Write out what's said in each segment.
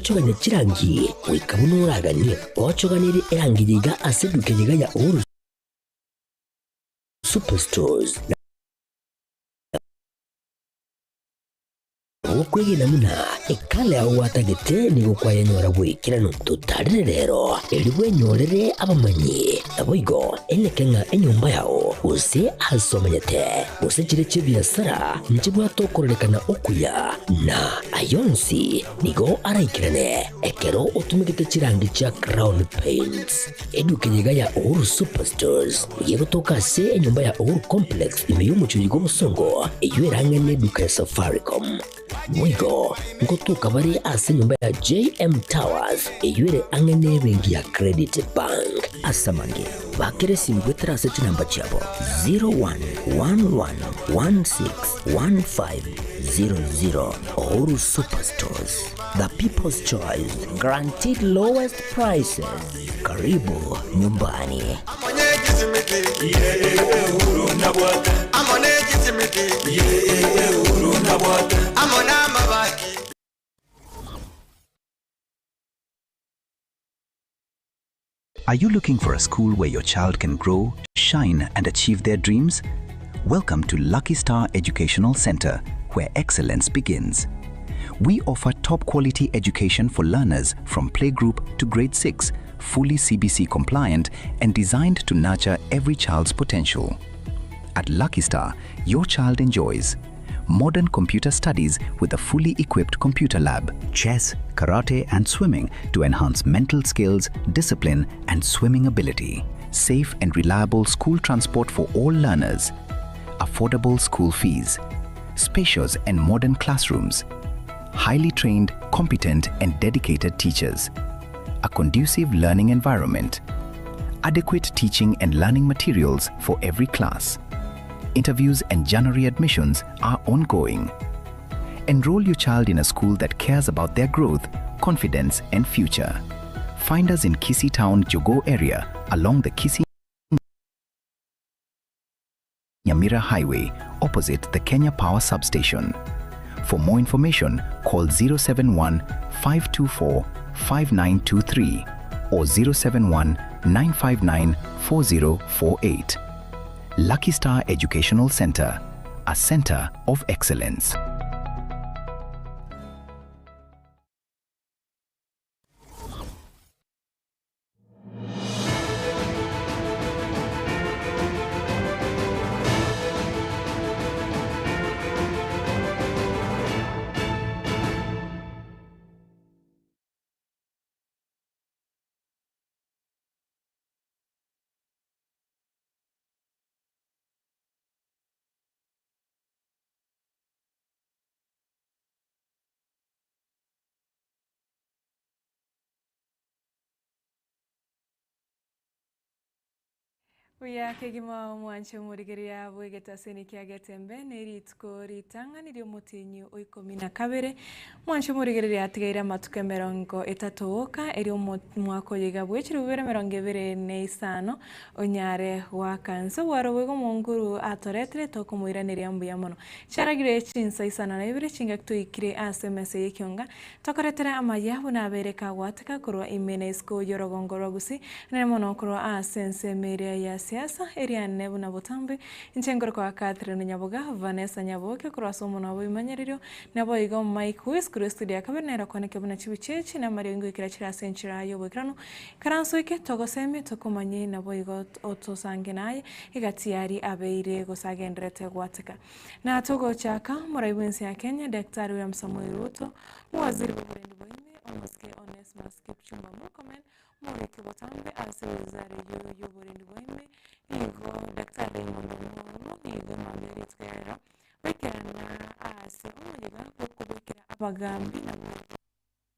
Gochogania chirangi goika buna oraganie. Gochoganerie erangi eye iga ase eduka eye iga ya Uhuru Superstores. Nabo okwegena buna ekala yao gwatagete nigo kwayenyora boikeranu. Totarire rero, erio bwenyorere abamanyi. Naboigo eneke ng'a enyomba yao, gose aase omenyete, gose chiria chi'ebiasara nchibwate okororekana okuya, na ayio onsi nigo araikerane ekero otumegete chirangi chia Crown Paints. Eduka eye iga ya Uhuru Superstores nigo egotoka ase enyomba ya Uhuru Complex ime y'omochie oyo bw'obosongo, eyio ere ang'e n'eduka ya Safaricom. Boigo ngotoka bare ase enyomba ya JM Towers eyio ere ang'e n'ebenki ya Credit Bank. Ase amange, bakera esimi goetera ase chinamba chiabo 0111161500. Uhuru Superstores, the people's choice, guaranteed lowest prices. Karibu nyumbani. Are you looking for a school where your child can grow, shine, and achieve their dreams? Welcome to Lucky Star Educational Center, where excellence begins. We offer top quality education for learners from playgroup to grade 6, fully CBC compliant and designed to nurture every child's potential. At Lucky Star, your child enjoys modern computer studies with a fully equipped computer lab, chess, karate, and swimming to enhance mental skills, discipline, and swimming ability, safe and reliable school transport for all learners, affordable school fees, spacious and modern classrooms, highly trained, competent, and dedicated teachers, a conducive learning environment, adequate teaching and learning materials for every class. Interviews and January admissions are ongoing. Enroll your child in a school that cares about their growth, confidence, and future. Find us in Kisii Town, Jogoo area along the Kisii Nyamira Highway, opposite the Kenya Power Substation. For more information, call 071 524 5923 or 071 959 4048. Lucky Star Educational Center, a center of excellence. Buya kegima omwanche omorigereria bw'egetaseni kia Getembe ne rituko ritang'ani ri'omotienyi o ikomi na kabere. Mwanche omorigereria atigaire amatuko emerongo etato oka erio omwaka oyo iga bwe chilifu bibere emerongo ebere na isano onyare goaka nse. Obwaro boigo omonguru atoretire tokomoiraneria mbuya mono. Chiaragire chinsa isano na ibere chingaki toikire ase emesa y'ekionga Tokoretera amaya buna abeire kagwateka korwa ime na isiko y'orogongo rwa Gusii, nere mono korwa ase ensemo eria ya siasa, eriane buna botambe. Inche nkorokwa Catherine Nyaboga, Vanessa Nyaboke korwa ase omonwa bw'ebimanyererio, naboigo Mike Wiz korwa estudio ya kabere nere okoneke buna chibicha echi na amariogi ngoikera chire ase enchera y'oboikeranu. Ikaranso eke togosemie tokomanye naboigo otosange naye egati yaria abeire gose agenderete gwateka. Na togochaka, omorai bw'ense ya Kenya, Daktari William Samoei Ruto, Omowaziri bw'oborendi bwa ime, Omosike Onesmus Kipchumba Murkomen, omoriki botambe ase wizara eyio y'oborendi bwa ime, nigo Daktari Raymond Omolo nigo emambia rituko ya rero baikerana ase omoyega bw'okobekera abagambi na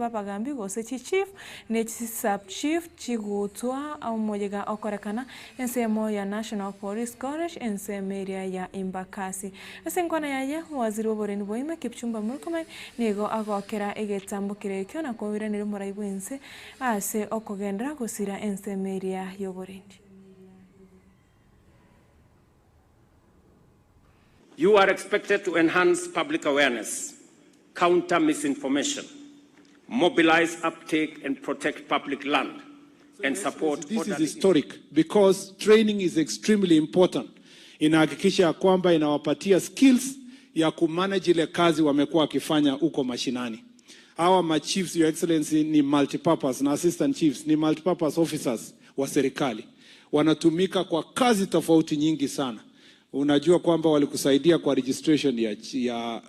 B'abagambi gose chichief ne chisubchief chigutwa omoyega okorekana ensemo ya National Police College ensemo eria ya Embakasi. Ase enkwana yaye, owaziri bw'oborendi bwa ime Kipchumba Murkomen nigo agokera egetambo keria ekio na koiraneria omorai bw'ense ase okogenderera gosira ensemo eria y'oborendi. You are expected to enhance public awareness, counter misinformation, mobilize uptake and protect public land, and support This is orderly historic because training is extremely important. Inahakikisha ya kwamba inawapatia skills ya kumanage ile kazi wamekuwa wakifanya huko mashinani. Hawa machiefs, Your Excellency, ni multipurpose na assistant chiefs ni multipurpose officers wa serikali, wanatumika kwa kazi tofauti nyingi sana. Unajua kwamba walikusaidia kwa registration ya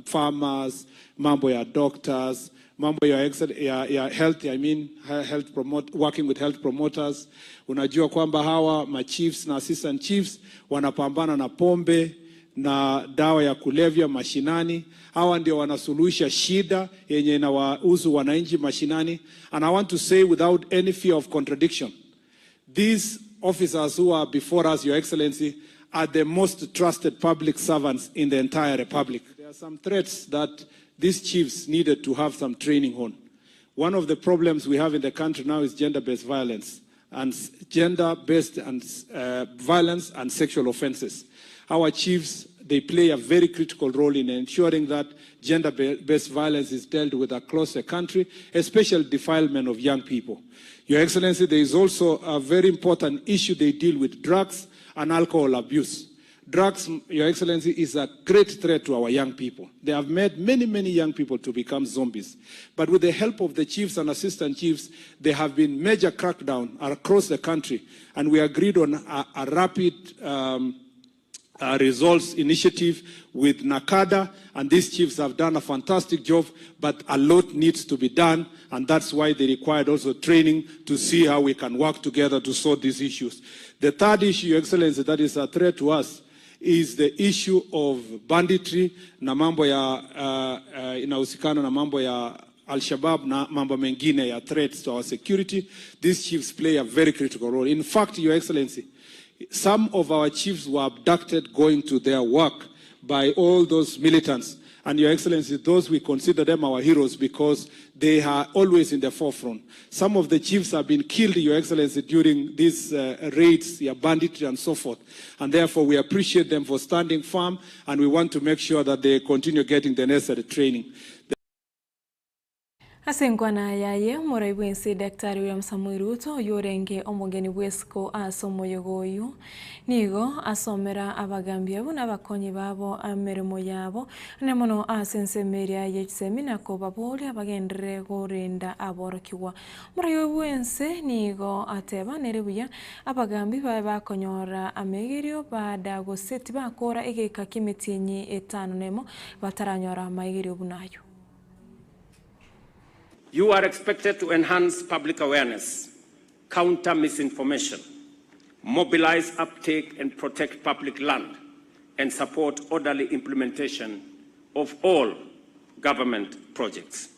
farmers, mambo ya doctors, mambo ya health, I mean, health promote, working with health promoters. Unajua kwamba hawa machiefs na assistant chiefs wanapambana na pombe na dawa ya kulevya mashinani. Hawa ndio wanasuluhisha shida yenye inawahusu wananchi mashinani. And I want to say without any fear of contradiction, these officers who are before us, Your Excellency, are the most trusted public servants in the entire republic. There are some threats that these chiefs needed to have some training on. One of the problems we have in the country now is gender-based violence and gender-based and violence and sexual offenses. Our chiefs, they play a very critical role in ensuring that gender-based violence is dealt with across the country, especially defilement of young people. Your Excellency, there is also a very important issue they deal with, drugs and alcohol abuse. Drugs, Your Excellency, is a great threat to our young people. They have made many, many young people to become zombies. But with the help of the chiefs and assistant chiefs, there have been major crackdown across the country. And we agreed on a rapid results initiative with NACADA, and these chiefs have done a fantastic job, but a lot needs to be done, and that's why they required also training to see how we can work together to sort these issues. The third issue, Your Excellency, that is a threat to us is the issue of banditry na mambo ya inahusikana na mambo ya Al-Shabaab na mambo mengine ya threats to our security. These chiefs play a very critical role. In fact, Your Excellency, some of our chiefs were abducted going to their work by all those militants. And Your Excellency, those we consider them our heroes because they are always in the forefront. Some of the chiefs have been killed, Your Excellency, during these raids, yeah, banditry and so forth. And therefore, we appreciate them for standing firm, and we want to make sure that they continue getting the necessary training. Ase enkwana yaye, omorai bwense Daktari William Samoei Ruto oywo orenge omogeni bw'esiko ase omoyega oywo, nigo asomera abagambi abwo na abakonyi babo emeremo yabo, ane mono ase ensemo eria ye chisemi na kobaboria bagenderere korenda aborokigwa. Omorai oyo bwense nigo ateba nere buya abagambi babe bakonyora amaigerio baada gose tibakora egeka kia emetienyi etano nemo bataranyora amaigerio buna aywo. You are expected to enhance public awareness, counter misinformation, mobilize uptake and protect public land, and support orderly implementation of all government projects.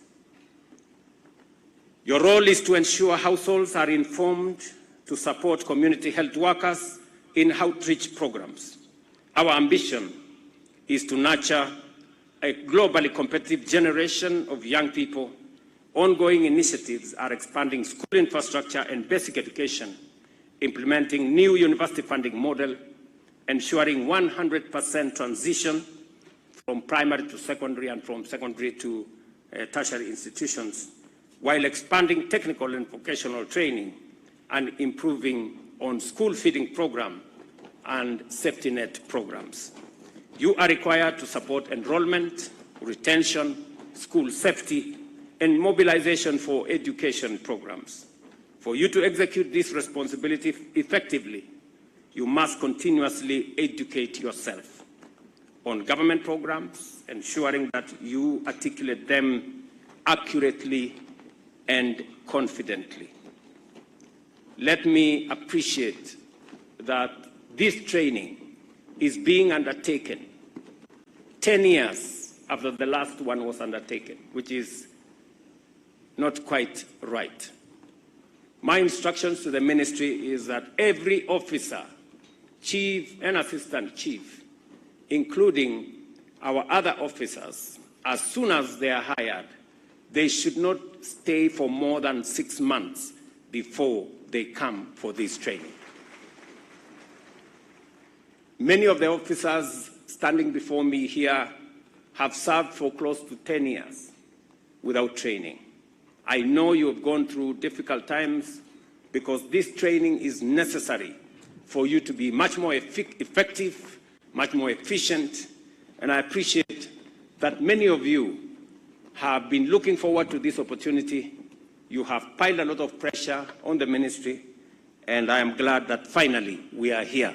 Your role is to ensure households are informed to support community health workers in outreach programs. Our ambition is to nurture a globally competitive generation of young people. Ongoing initiatives are expanding school infrastructure and basic education, implementing new university funding model, ensuring 100% transition from primary to secondary and from secondary to tertiary institutions, while expanding technical and vocational training and improving on school feeding program and safety net programs. You are required to support enrollment, retention, school safety, and mobilization for education programs. For you to execute this responsibility effectively, you must continuously educate yourself on government programs, ensuring that you articulate them accurately and confidently. Let me appreciate that this training is being undertaken 10 years after the last one was undertaken, which is not quite right. My instructions to the ministry is that every officer, chief and assistant chief, including our other officers, as soon as they are hired, they should not stay for more than 6 months before they come for this training. Many of the officers standing before me here have served for close to 10 years. without training. I know you have gone through difficult times because this training is necessary for you to be much more effective, much more efficient, and I appreciate that many of you have been looking forward to this opportunity. You have piled a lot of pressure on the ministry, and I am glad that finally we are here.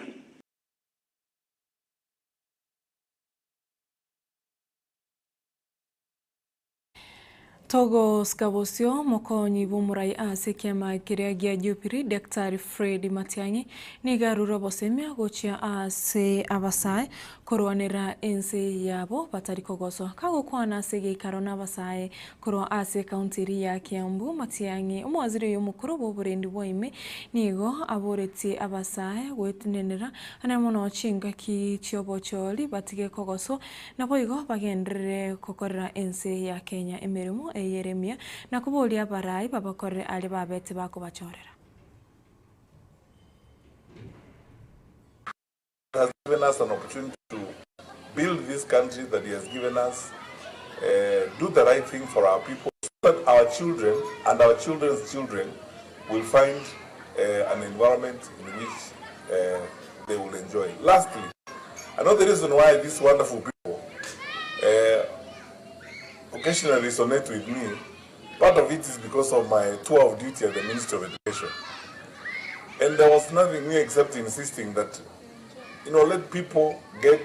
Togosika bosio mokonyi bw'omorai ase ekiama keria gia Jubilee Daktari Fred Matiang'i nigo arure obosemia gochia ase abasae korwanera ense yabo batari kogoswa. Kagokwana ase egeikaro n'abasae korwa ase ekaunti eria ya Kiambu, Matiang'i omowaziri oyo omokoro bw'oborendi bwa ime nigo aboretie abasae goetenenera ane mono chingaki chi'obochori batige kogoswa Naboigo bagenderere gokorera ense ya Kenya emeremo eye ere emiya, na koboria abarai babakorere aria babete bakobachorera. has given us an opportunity to build this country that he has given us, do the right thing for our people so that our children and our children's children will find an environment in which they will enjoy. Lastly, another reason why these wonderful people occasionally resonate with me, part of it is because of my tour of duty at the Ministry of Education. And there was nothing new except insisting that, you know, let people get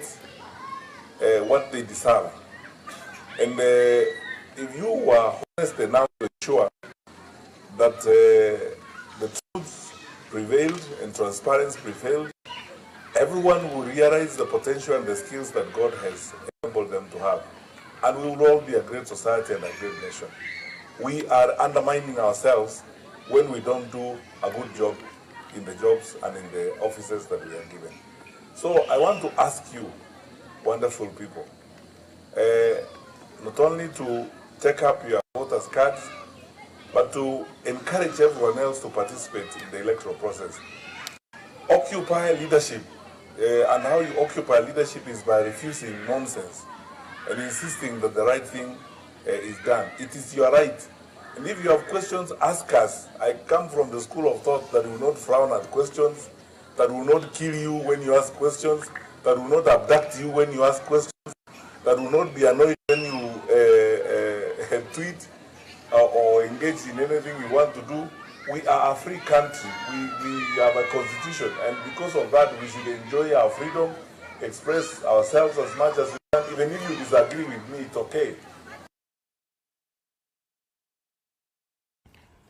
what they deserve. And if you were honest enough to ensure that the truth prevailed and transparency prevailed, everyone will realize the potential and the skills that God has enabled them to have. And we will all be a great society and a great nation. We are undermining ourselves when we don't do a good job in the jobs and in the offices that we are given. So I want to ask you, wonderful people, not only to take up your voters' cards, but to encourage everyone else to participate in the electoral process. Occupy leadership, and how you occupy leadership is by refusing nonsense and insisting that the right thing is done. It is your right. And if you have questions, ask us. I come from the school of thought that will not frown at questions, that will not kill you when you ask questions, that will not abduct you when you ask questions, that will not be annoyed when you tweet or engage in anything you want to do. We are a free country. We have a constitution, and because of that, we should enjoy our freedom, express ourselves as much as we can. Even if you disagree with me, it's okay.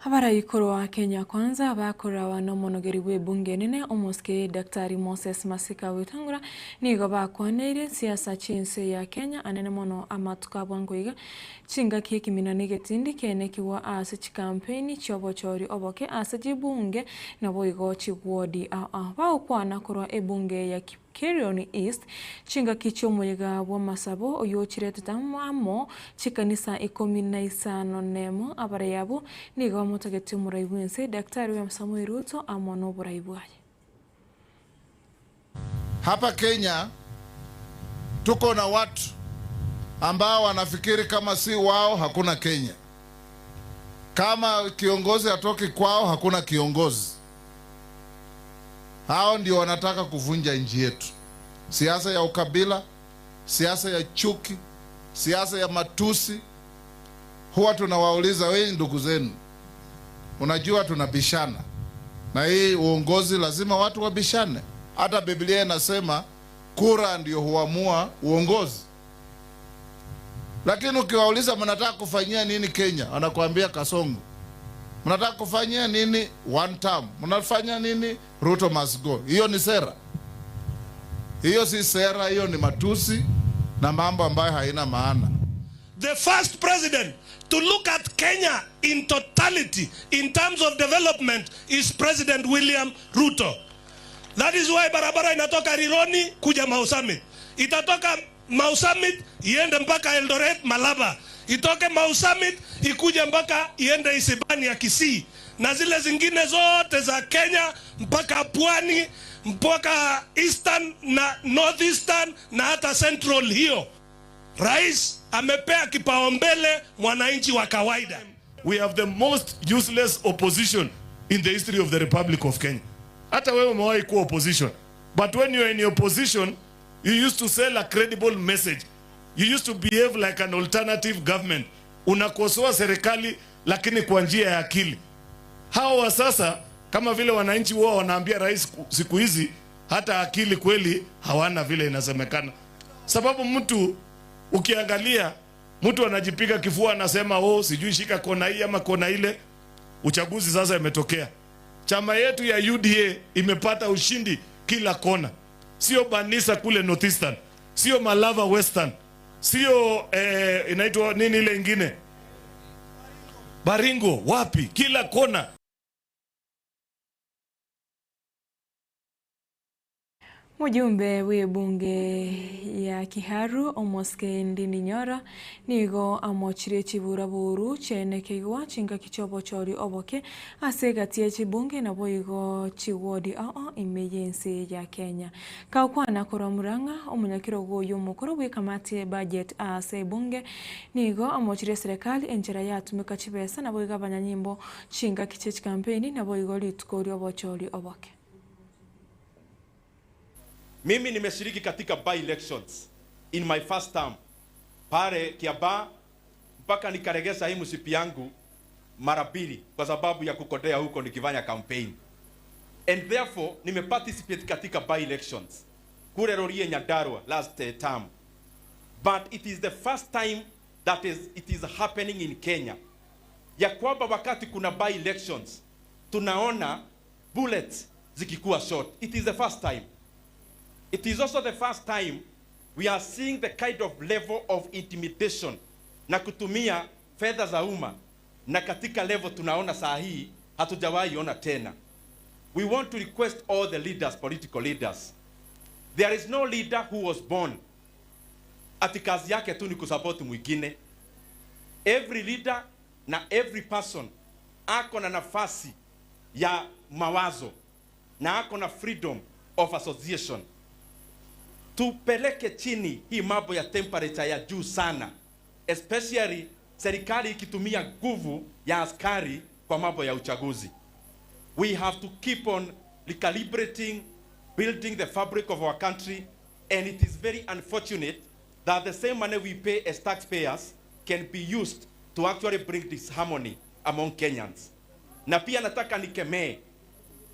Abarai korwa Kenya Kwanza bakorawa nomonogeri bw'ebunge enene omosike Daktari Moses Masika Wetangula nigo bakwaneire siasa chi'ense ya Kenya anene mono amatuko a bwango iga chingaki ekimina na egetindi kiaenekigwa ase chikampeini chiobochori oboke ase chibunge naboigo chigwodi ao ao bagokwana korwa ebunge ya Kipkelion East, chingaki chi'omoyega bw'amasabo oyochiretete amo chikanisa ikomi na isano nemo, abarai abwo nigo bamotagete omorai bw'ense, Daktari William Samoei Ruto amo noborai bwaye. Hapa Kenya tuko na watu ambao wanafikiri kama si wao hakuna Kenya, kama kiongozi hatoki kwao hakuna kiongozi. Hao ndio wanataka kuvunja nchi yetu. Siasa ya ukabila, siasa ya chuki, siasa ya matusi. Huwa tunawauliza wewe, ndugu zenu, unajua tunabishana na hii uongozi, lazima watu wabishane. Hata Biblia inasema kura ndio huamua uongozi. Lakini ukiwauliza mnataka kufanyia nini Kenya, wanakuambia Kasongo. Mnataka kufanyia nini one term? Mnafanya nini Ruto must go? Hiyo ni sera? Hiyo si sera, hiyo ni matusi na mambo ambayo haina maana. The first president to look at Kenya in totality in terms of development is President William Ruto. That is why barabara inatoka Rironi kuja Mau Summit. Itatoka Mau Summit iende mpaka Eldoret Malaba. Itoke Mau Summit ikuje mpaka iende Isibani ya Kisii na zile zingine zote za Kenya mpaka Pwani mpaka Eastern na Northeastern na hata Central hiyo. Rais amepea kipaumbele mwananchi wa kawaida. We have the most useless opposition in the history of the Republic of Kenya. Hata wewe umewahi kuwa opposition. But when you are in opposition, you used to sell a credible message. You used to behave like an alternative government. Unakosoa serikali lakini kwa njia ya akili. Hawa wa sasa kama vile wananchi wao wanaambia rais siku hizi hata akili kweli hawana vile inasemekana. Sababu mtu ukiangalia mtu anajipiga kifua anasema oh, sijui shika kona hii ama kona ile. Uchaguzi sasa imetokea, chama yetu ya UDA imepata ushindi kila kona, sio Banisa kule Northeastern, sio Malava Western, sio inaitwa nini ile ingine Baringo, wapi, kila kona. Mujumbe w'ebunge ya Kiharu Omoske Ndindi Nyoro nigo amochirie chiburaburu chiaenekeigwa chingaki chia oboke ase egati ya chibunge nabo igo chiwodi oo ime y'ense ya Kenya. Gakwana korwa Murang'a omonyakerogo oyo omokoro bwa ekamati ya budget ase ebunge nigo amochirie serikali enchera yatumeka chibesa nabo igo abanyanyimbo chingaki chia chikampeni nabo igo rituko ria obochori oboke. Mimi nimeshiriki katika by elections in my first term pale Kiambaa mpaka nikaregesa hii msipi yangu mara mbili kwa sababu ya kukodea huko nikifanya campaign. And therefore nimeparticipate katika by elections kule Rurii Nyandarua last term. But it is the first time that it is happening in Kenya ya kwamba wakati kuna by elections tunaona bullets zikikuwa short. It is the first time. It is also the first time we are seeing the kind of level of intimidation na kutumia fedha za umma, na katika level tunaona saa hii hatujawahi ona tena. We want to request all the leaders, political leaders. There is no leader who was born ati kazi yake tu ni kusupport mwingine. Every leader na every person ako na nafasi ya mawazo na ako na freedom of association. Tupeleke chini hii mambo ya temperature ya juu sana, especially serikali ikitumia nguvu ya askari kwa mambo ya uchaguzi. We have to keep on recalibrating, building the fabric of our country, and it is very unfortunate that the same money we pay as taxpayers can be used to actually bring disharmony among Kenyans. Na pia nataka nikemee,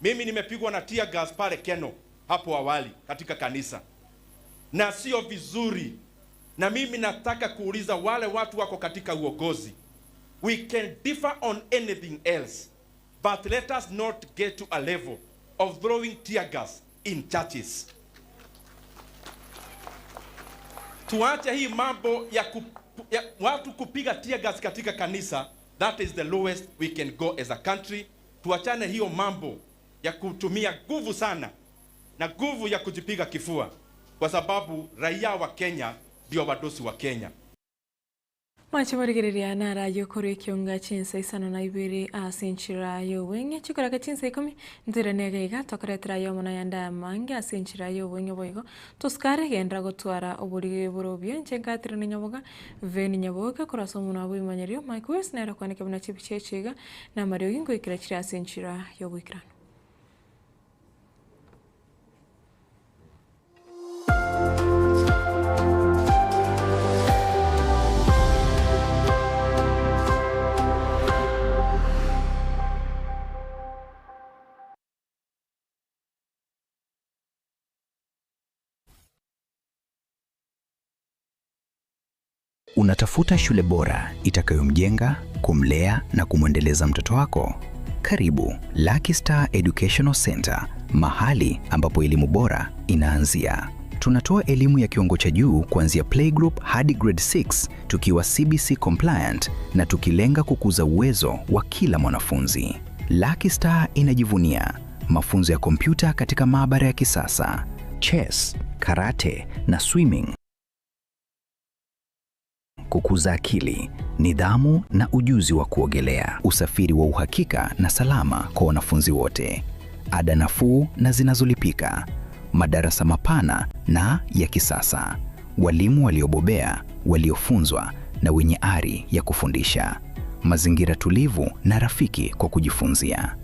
mimi nimepigwa na tear gas pale Keno hapo awali katika kanisa, na sio vizuri. Na mimi nataka kuuliza wale watu wako katika uongozi, we can differ on anything else, but let us not get to a level of throwing tear gas in churches. Tuache hii mambo ya watu kupiga tear gas katika kanisa. That is the lowest we can go as a country. Tuachane hiyo mambo ya kutumia nguvu sana na nguvu ya kujipiga kifua, kwa sababu raia wa Kenya ndio wadosi wa Kenya. Mwache morigereria narayo korwa ekionga chinsa isano na ibere ase enchera ya obweng'e chikoraka chinsa ikomi ntoirane iga iga tokoretera yomo na yande amange ase enchera ya obweng'e boigo tosikare genda gotwara oborige borobio inche nkaterane nyaboga Veni Nyaboga korwa ase omonwa bwa ebimanyerio Mike West nere okwaneka buna chibicha echi iga na amariogi nkoikera chire ase enchera ya oboikeranu. Unatafuta shule bora itakayomjenga, kumlea na kumwendeleza mtoto wako? Karibu Lucky Star Educational Center, mahali ambapo elimu bora inaanzia. Tunatoa elimu ya kiwango cha juu kuanzia playgroup hadi grade 6 tukiwa CBC compliant na tukilenga kukuza uwezo wa kila mwanafunzi. Lucky Star inajivunia mafunzo ya kompyuta katika maabara ya kisasa, chess, karate na swimming, kukuza akili, nidhamu na ujuzi wa kuogelea, usafiri wa uhakika na salama kwa wanafunzi wote, ada nafuu na zinazolipika, madarasa mapana na ya kisasa, walimu waliobobea waliofunzwa na wenye ari ya kufundisha, mazingira tulivu na rafiki kwa kujifunzia,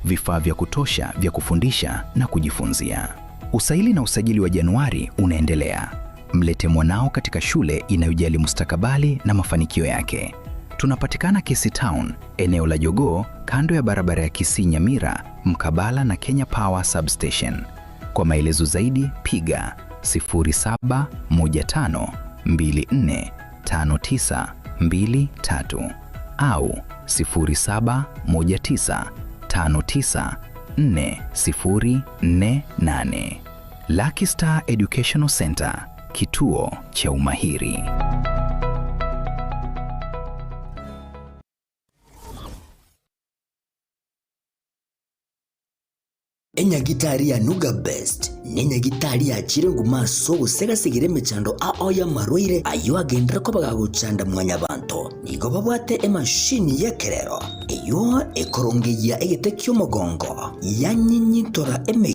vifaa vya kutosha vya kufundisha na kujifunzia. Usaili na usajili wa Januari unaendelea. Mlete mwanao katika shule inayojali mustakabali na mafanikio yake. Tunapatikana Kisii Town, eneo la Jogoo, kando ya barabara ya Kisii Nyamira, mkabala na Kenya Power Substation. Kwa maelezo zaidi piga 0715245923 au 0719594048. Lucky Star Educational Center, kituo cha umahiri. Enyagitari ya Nuga Best nenyagitari yachire nguma ase ogosegasegera emechando ao y'amarwaire ayio agenderere koba gagochanda mwanyabanto. Nigo babwate emashini y'ekerero eyio ekorongeyia egete ki'omogongo yanyinyintora eme.